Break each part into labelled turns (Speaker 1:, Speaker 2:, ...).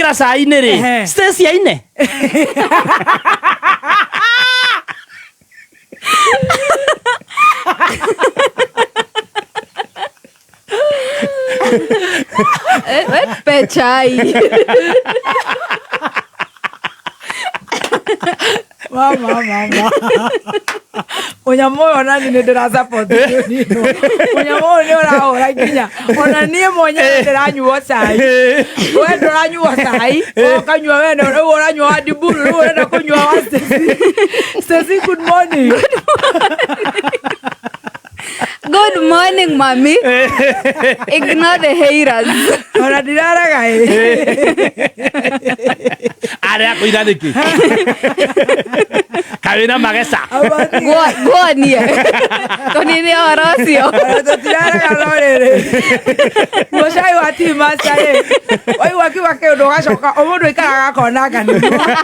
Speaker 1: Gwĩkĩra cai-inĩ rĩ, Stacy aine.
Speaker 2: Pe chai.
Speaker 3: Mama mama. Mũnyamũ ũyũ ona niĩ nĩ ndĩra support nino. Mũnyamũ ũyũ nĩ ũrahũra nginya ona niĩ mwenyewe ndĩranyuo cai. We ndũranyuo cai, ũkanyua we rĩu ũranyua wa Diburu, rĩu ũrenda kũnyua wa Stacy. Stacy, good morning.
Speaker 2: Good morning, mommy. Ignore the haters.
Speaker 3: Ona ndiraraga ĩ.
Speaker 1: Arĩa kũina nĩkĩ? Kaĩ wĩna mageca?
Speaker 2: Guonie. Tũnine ũhoro ũcio.
Speaker 3: Ona tũtiraraga no rĩrĩ. Guo cai wa tea master rĩ. Waigua kiuga kĩũndũ ũgacoka o mũndũ aikaraga akona anga nĩguo.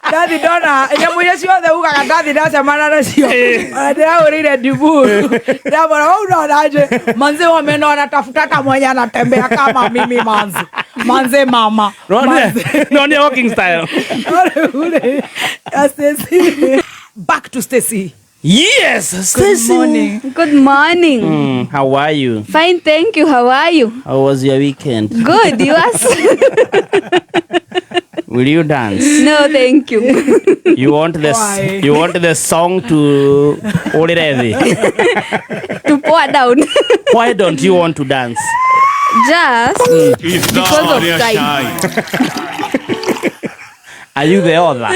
Speaker 3: Ndathi ndona nyamũ iria ciothe ugaga ndathi ndacemana nacio. Ona ndĩrahũrĩire Diburu. Ndamwĩra wewe unaonaje? Manze wameno wanatafuta hata mwenye anatembea kama mimi manze. Manze mama. Manze.
Speaker 1: No nĩ walking style.
Speaker 3: Rĩu rĩ, ya Stacy. Back to Stacy.
Speaker 1: Yes,
Speaker 3: Good
Speaker 1: Stacy.
Speaker 3: morning.
Speaker 2: Good morning.
Speaker 1: How are you?
Speaker 2: Fine, thank you. How are you?
Speaker 1: How was your weekend?
Speaker 2: Good. Yours?
Speaker 1: Will you dance?
Speaker 2: No, thank you.
Speaker 1: You want the
Speaker 3: Why?
Speaker 1: You want the song to ũrĩre thĩ?
Speaker 2: To pour down.
Speaker 1: Why don't you want to dance?
Speaker 2: Just because of time.
Speaker 1: Are you the author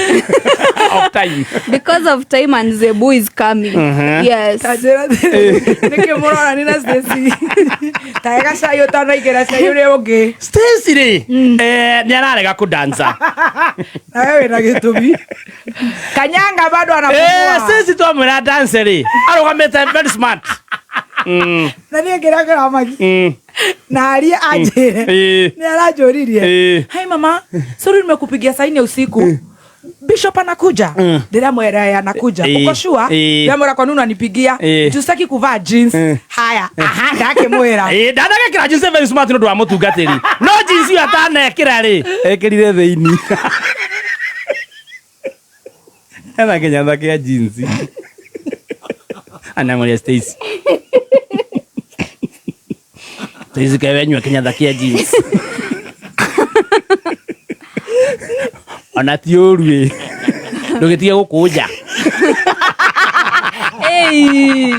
Speaker 1: of time?
Speaker 2: Because of time and Zebu is coming. Yes.
Speaker 3: Tanjĩra nĩkĩ mũrona nĩ na Stacy. Taega cai ũtanaingĩra cai ũrĩa ũngĩ.
Speaker 1: Stacy rĩ, nĩ ararega kũdansa.
Speaker 3: Nawe wĩna gĩtũmi. Kanyanga bado anapumua.
Speaker 1: Stacy twamwĩra dance rĩ, arũgamĩte very smart.
Speaker 3: Na niĩ ngĩrĩa kĩramaki. Na arie anjĩre. Nĩ aranjũririe. Hai mama, sorry nimekupigia saa nne usiku. Bishop anakuja. Ndĩramwĩra yeye anakuja. Uko sure? Ndĩramwĩra kwa nini unanipigia? Juu sitaki kuvaa jeans. Haya, aha, ndakĩmwĩra.
Speaker 1: Ndanagekĩra jeans very smart nĩ ũndũ wa mũtungatĩri. No jeans ĩyo atanekĩra rĩ, ekĩrire thĩinĩ. Ena kĩnyatha kĩa jeans. Anang'oria Stacy. Stacy kaĩ wenyua kĩnyatha kĩa jeans. Ona ti ũru ĩ. Ndũgĩtige gũkũnja.
Speaker 2: Hey.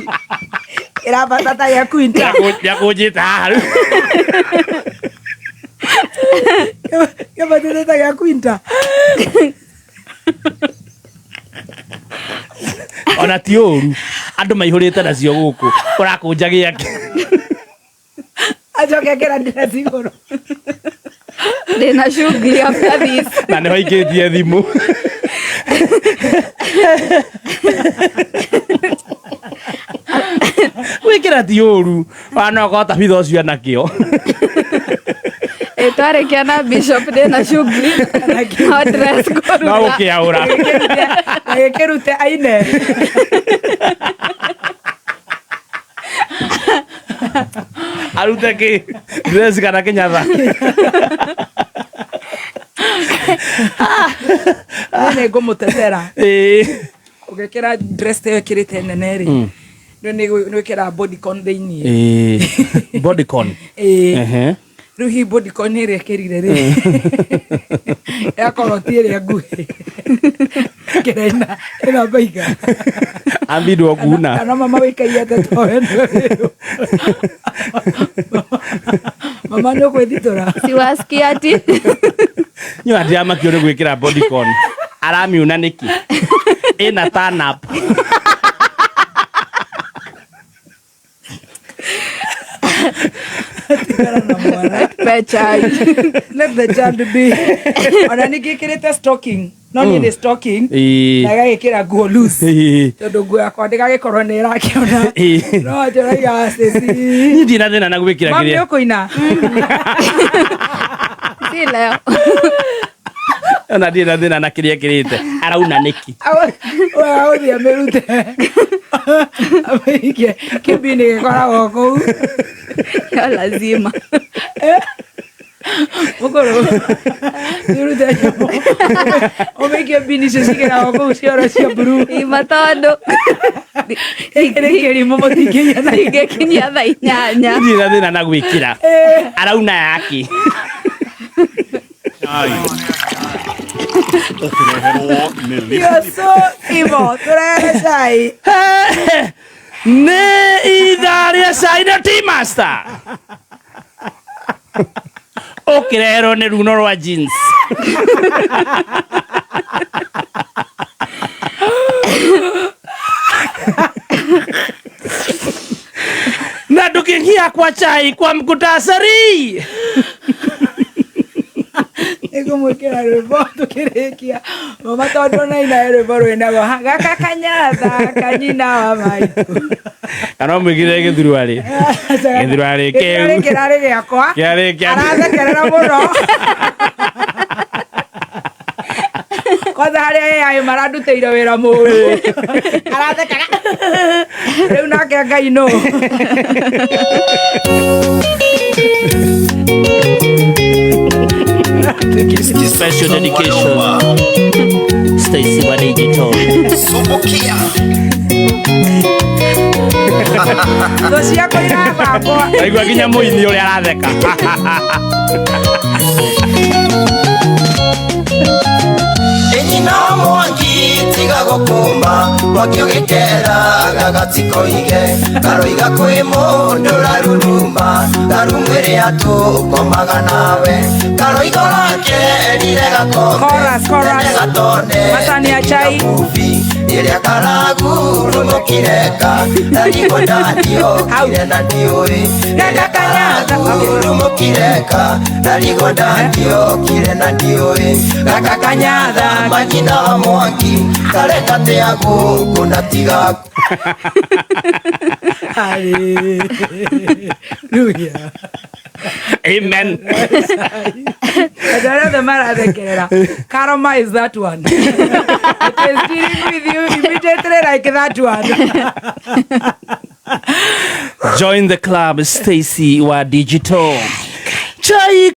Speaker 3: Ĩrabata ta gĩa Quinta.
Speaker 1: Nĩakũnjĩte haha rĩu.
Speaker 3: Kĩambatĩte ta gĩa Quinta.
Speaker 1: Ona ti ũru. Andũ maihũrĩte nacio gũkũ. Ũrakũnja gĩake.
Speaker 3: Acoke ekĩra dress igũrũ.
Speaker 2: Ndĩna shughuli after this.
Speaker 1: Na nĩho aikĩtie thimũ. Gwĩkĩra ti ũru. Ona okorwo ta bitha ũcio enakĩo.
Speaker 2: Twarĩkia na Bishop ndĩna shughuli. No dress
Speaker 1: No
Speaker 2: kũruga.
Speaker 1: gũkĩaũra.
Speaker 3: Agĩkĩrute aine.
Speaker 1: Arute kĩ? Dress kana kĩnyatha?
Speaker 3: Niĩ nĩ ngũmũtetera. Ũgĩkĩra dress ĩyo ĩkĩrĩte nene rĩ, nĩ gwĩkĩra bodycon thĩinĩ.
Speaker 1: Bodycon.
Speaker 3: Ĩĩ. Rĩu hihi bodycon ĩrĩa ĩkĩrire rĩ, yakorwo ti ĩrĩa nguhĩ. Kĩraina ĩna mbaiga.
Speaker 1: Ambindwo kuuna.
Speaker 3: Kana mama wĩikaire atĩa to we nĩwe wĩũ. Mama nĩ ũkwĩthitũra.
Speaker 2: Siwasikia ati.
Speaker 1: Nyua ndĩramakio nĩ gwĩkĩra bodycon. Aramiuna nĩkĩ? Ĩna turn up.
Speaker 3: Tigana na mwana.
Speaker 2: Pe chai.
Speaker 3: Let the child be. Ona ningĩ ĩkĩrĩte stocking. No niĩ nĩ stocking. Na ĩgagĩkĩra nguo loose. Tondũ nguo yakwa ndĩgagĩkorwo nĩ ĩrakĩona. No njũragia Stacy.
Speaker 1: Niĩ ndirĩ na thĩna na gwĩkĩra
Speaker 3: Mami
Speaker 1: kĩrĩa.
Speaker 3: ũkũina.
Speaker 2: Si leo.
Speaker 1: Ona ndirĩ na thĩna na kĩrĩa ĩkĩrĩte. Arauna nĩkĩ?
Speaker 3: Wega gũthiĩ amĩrute. Amĩikie kĩmbinĩ gĩkoragwo kũu.
Speaker 2: Yo lazima.
Speaker 3: Mũkũrũ nĩũrute nyamũ ũmĩikie mbini icio cigĩragwo kũu cioro cia blue.
Speaker 2: Ima tondũ
Speaker 3: Gĩkĩ nĩ kĩrimũ mũtingĩgĩa na
Speaker 2: ndingĩkinyia thaa 8.
Speaker 1: Ndirĩ na thĩna na gwĩkĩra. Arauna yake.
Speaker 3: You are so evil. Tũrehe cai.
Speaker 1: Nĩ ithaa rĩa cai na Tea Master. Ũkĩreherwo nĩ runo rwa jeans. Na tukiingia kwa chai kwa mkutasari.
Speaker 3: Nĩngũmwĩkĩra rwĩmbo tũkĩrĩkia mama tondũ naina rwĩmbo rwĩnagwo gaka kanyatha kanyina wa maitũ.
Speaker 1: Kana ũmwĩkĩrĩre gĩthurwarĩ. Gĩthurwarĩ kĩu.
Speaker 3: Gĩthurarĩ kĩrarĩ gĩakwa.
Speaker 1: Kĩarĩ kĩa
Speaker 3: Arathekerera mũno. Kwanza harĩa AI marandutĩire wĩra mũru. Arathekaga. Rĩu nake Ngai nũ.
Speaker 1: Special dedication. Stacy wa Digital.
Speaker 4: Sumbukia.
Speaker 3: Thũ ciakwa irabangwo.
Speaker 1: Ndaigua nginya mũini ũrĩa aratheka.
Speaker 4: Enyina mwangi tiga gũkũma mwaki ũgĩkera gagatikoige karoiga kwĩ mũndũ raruruma karumwĩrĩ atũkomaga nawe karoiga rakerire gakombe
Speaker 3: Chorus, chorus.
Speaker 4: tene gatone
Speaker 3: Macani ya chai.
Speaker 4: mubi ĩrĩa karagurumũkireka na ndigwo ndandiokire na ndiũĩ
Speaker 3: Gaka kanyatha.
Speaker 4: Karagurumũkireka na ndigwo ndandiokire na ndiũĩ gaka kanyatha manyina wa mwangi kareka tea gũkũ na tigaku.
Speaker 3: Hallelujah.
Speaker 1: Amen.
Speaker 3: Andũ arĩa othe marathekerera. Karma is that one. It is dealing with you immediately like that one.
Speaker 1: Join the club, Stacy wa Digital. Chai.